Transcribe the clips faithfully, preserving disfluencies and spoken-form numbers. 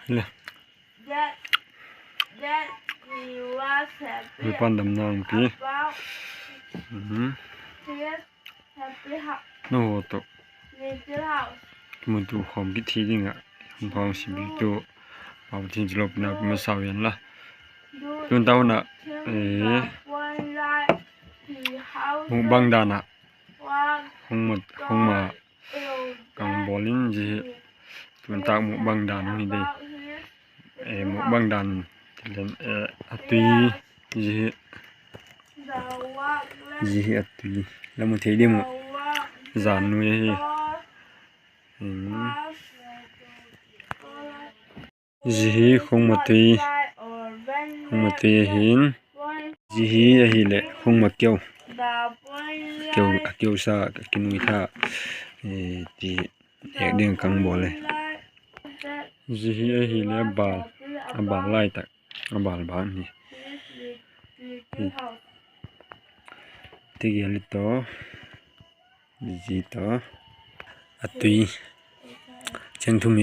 Le. Lalpa'n damna hun pia. Nanghaw tawh kimutu khawm kit thei ding ah hun pha hung siam piaktu Pa Pathian chu lopina pe masa un la. Tun ta hun ah, mukbang dan ah hung ma, hung ma ka hung bawl in, zia hi tun tak mukbang dan hung hi dei. Mukbang dan ti leng, a tui, zia hi, zia hi a tui la mu thei diam uh, zan nuai ahi. Zia hi khawng ma tui, khawng ma tui ahi'n. Zia hi ahileh khawng ma keu, keu, a keu sa, a kinui tha, ti ek ding ka hung bawl e. Zia hi ahileh a bâl, a bâl lai tak, a bâl bâk hi. Ti gel i taw, zia taw, a tui, cheng thum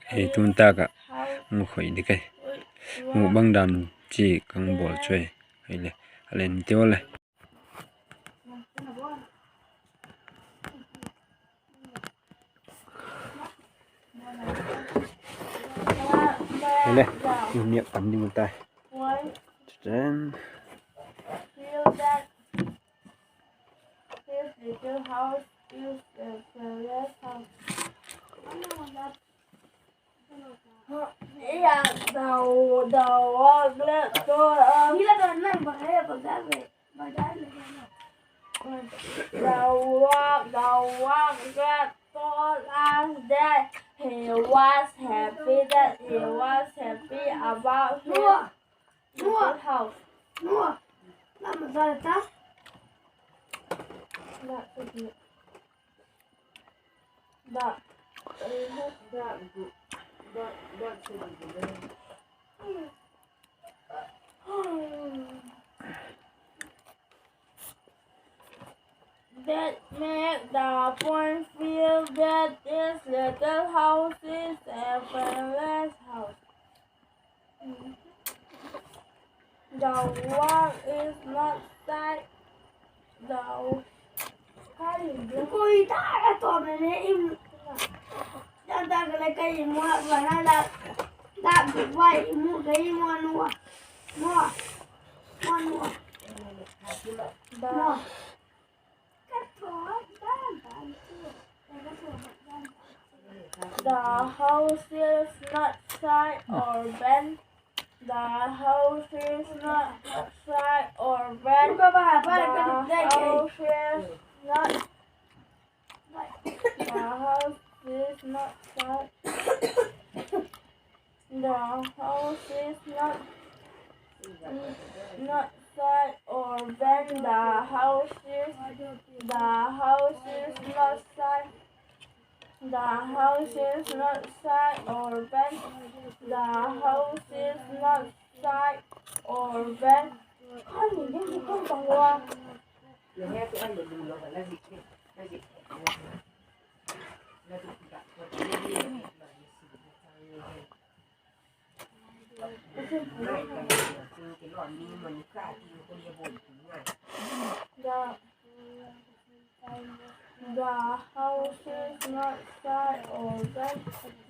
hi, tun tak ah hung khoi ding ahi. Mukbang dan chi ka hung bawl chu ahi, ahileh a len teu le. Hile, niak tam ding uh tai. Chen. This little house is the palace house. The work, the work that told us that he was happy, that he was happy about his little house. That make the point feel that this little house is a palace house. The work is not side. The The house is not side or bend. The house is not side or bend. The house is not, the house is not side. The house is not, not side or bend. The house is, the house is not side. The house is not side or bend. The house is not side or bend. The, the house is not side or bend.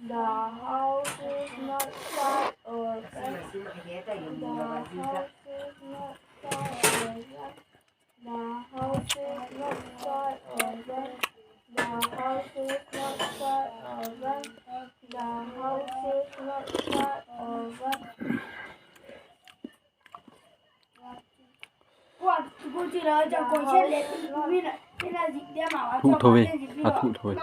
The house is not side or bend. The house is not side or bend. The house is not side or bend. The house is not side or bend. The house is not side or bend. Thu tho ve, a thu tho ve.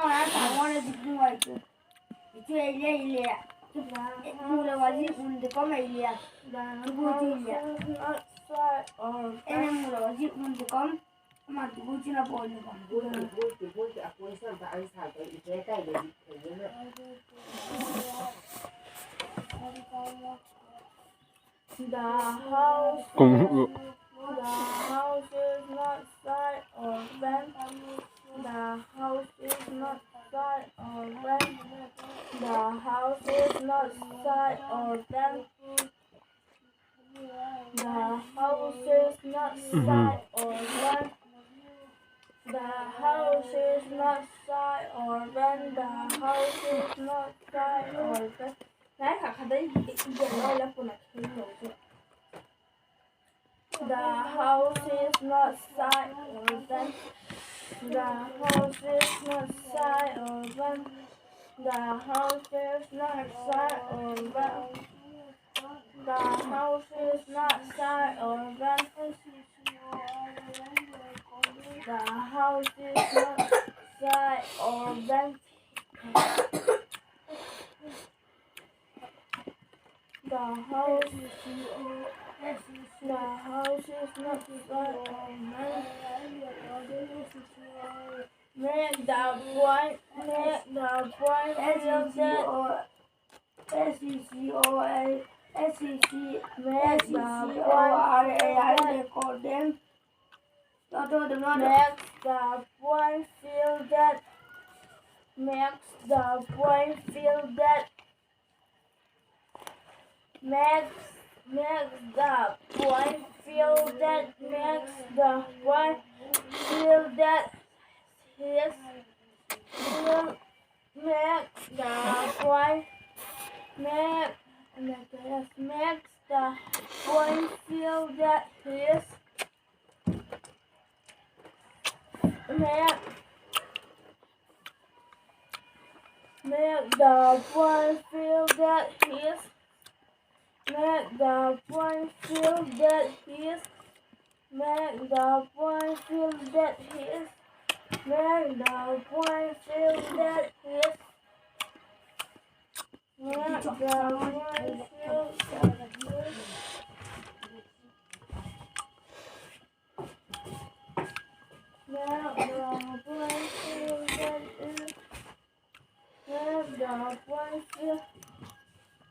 The house, the house is not side or bend. The house is not side or bend. The house is not not shy or bend. The house is not shy or bend. The house is not shy or bend. The house is not shy or bend. Nai kha kha dai i gen lo la puna khel lo chu. The house is not side open. The house is not side open. The house is not side open. The house is not side open. The house is not side open. The house, the house is not side open. Make the boy, make the boy feel that. S E C O A, S E C, make the boy feel that. Make the boy feel that. Make the boy feel that. Make, make the boy feel that. Make the boy feel that he's feel. Make the boy, make, make the boy feel that he's, make, make the boy feel that he's, make the boy feel that he's, make the boy feel that he's, make the boy feel that he's, make the boy feel that he's. Make the boy feel that is, make the boy feel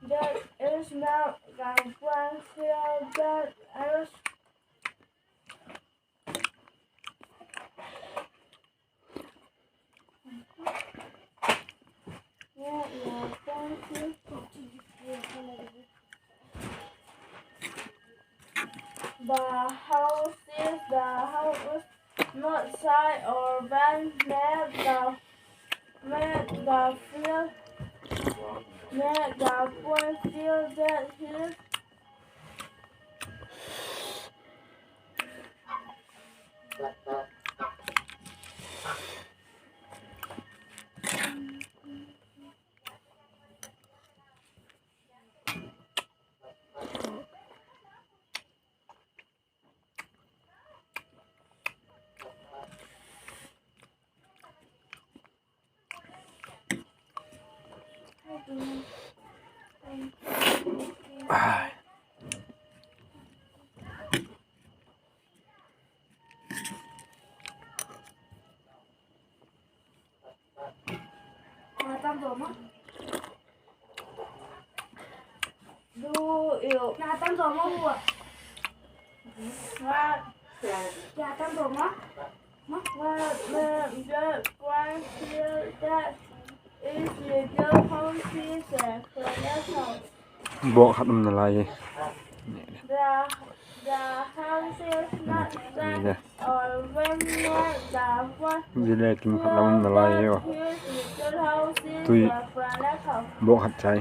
that is, make the boy feel that is. The house is, the house is not side open. Make the, make the feel, make the boy feel that he's Bawk khat um nalai e. Zia le kim khat la um nalai e. Tui bawk khat chai.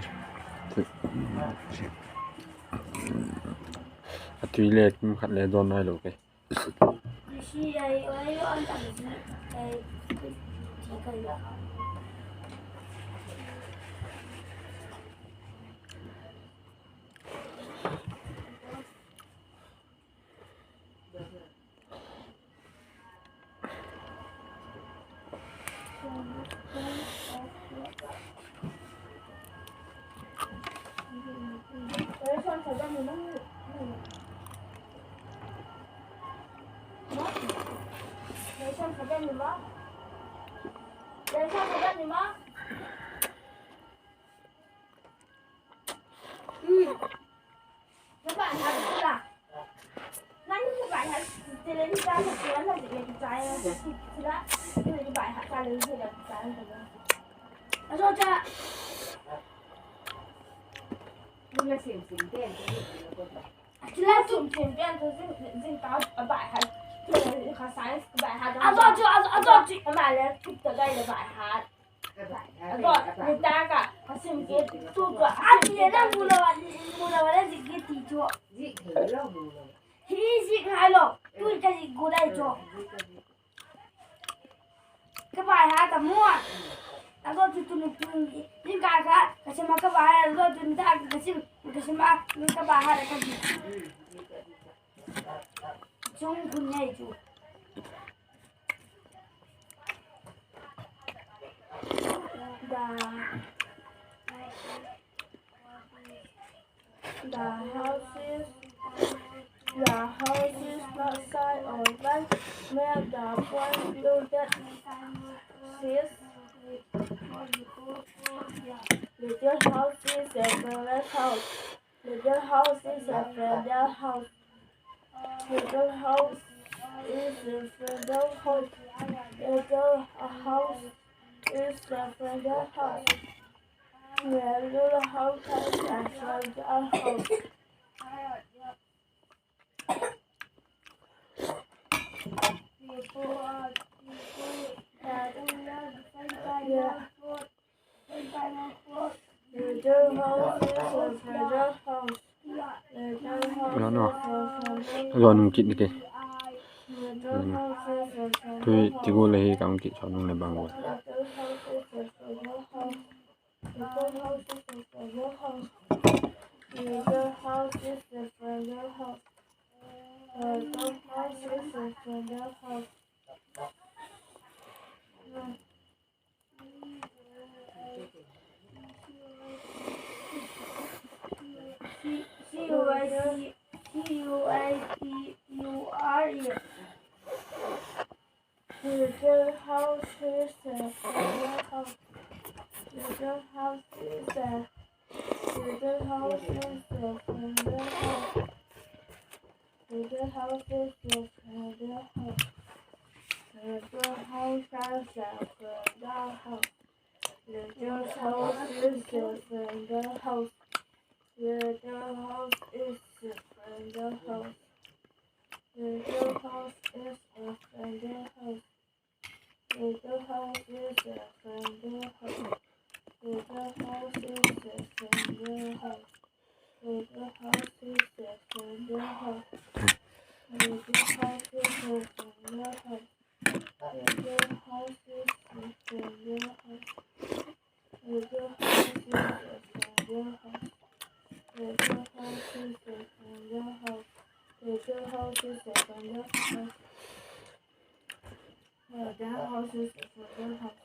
A tui le kim khat le dawn nai lo ke. Sim sim pen tu zing, a sim sim pen tu zing, zing ta a bai hat. Kha science ka bai hat. A zo chu, a zo chu. Ama le tup ta dai le bai hat. A zo ni ta ka, a sim pen tu chu. A ti le mu lo, mu lo le zik ti chu. Hi zik ngai lo. Tu ka zik gu dai chu. Ka bai hat a mu a. A zo chu tuni, tuni, zingkal kha ka sim a ka bai hat, a zo tuni ta ka sim, ka sim a, ka bai hat a ka sim. Chung kun nei chu. The The houses, the houses not side or back, where the boy built that his little house is a friendly house. Little house is a friendly house. Little house is a friendly house. Little house is a friendly house. Little house is a friendly house. Lo no. Lo nung kit ni ke. Tui ti gu le hi ka hung kit chon nung le bang ua. Little house is a friendly house. Little house is a friendly house. Little house is a friendly house. C U A T U R E. Little house is a friendly house. Little house is a, little house is a friendly house. Little house is a friendly house. Little house is a friendly house. Little house is a friendly house. Little house is a friendly house. Little house is a friendly house. Little house is a friendly house. Little house is a friendly house. Little house is a friendly house. Little house is a friendly house. Little house is a friendly house. Little house is a friendly house. Little house is a friendly house. Little house is a friendly house. Little house is a friendly house. Little house is a friendly house.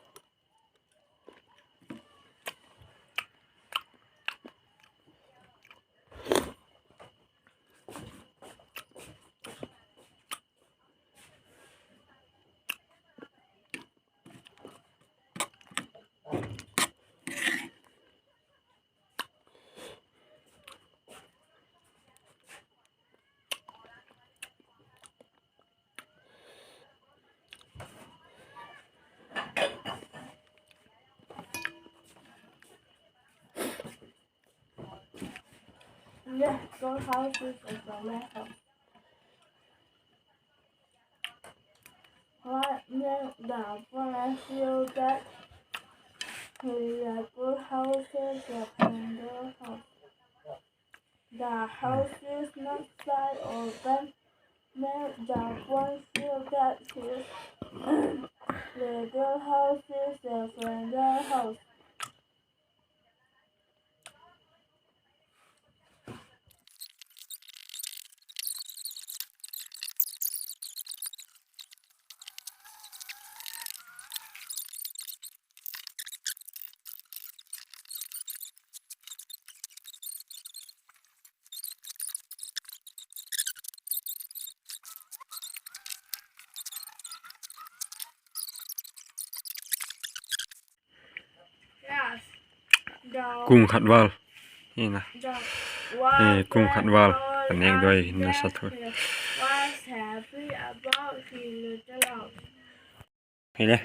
What made the boy feel that his little house is a friendly house? The house is not side or bend made the boy feel that his little house is a friendly house. Kum khat val. Hi na. Eh, kum khat val. Ka nêk doi na sa thu. Hi le.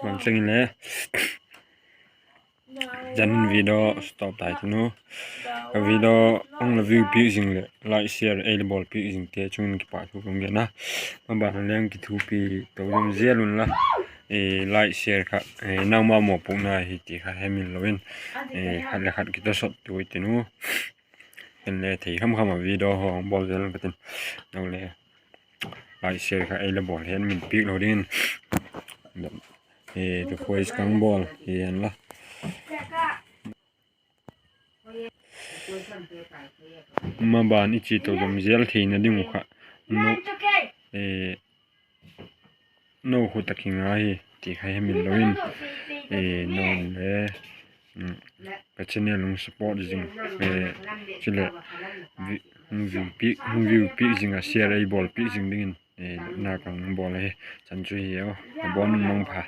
Bang seng le. Zan in video stop tai tinu. Ka video hung la view piak zing leh like share ei la bawl piak zingte chung in kipahthu ka hung gen a. Maban leng kithupi to zom zel unla, like share kha nangma mawpuakna hi ti kha hemil lo in, khat le khat kitawsot tu i tinu. Ken le thei kham kham a video haw hung bawl zel ka tin. No le like share kha ei la bawl hen min piak lo dingin request ka hung bawl hi hen la. Maban i chia to zom zel theina ding uh kha, no khut a kinga hi ti kha hemil lo in, no le ka channel hung support zing, chuleh hung view piak zing a share ei bawl piak zing dingin na ka hung bawl ahi. Chan chu hi e, a bawn un mangpha.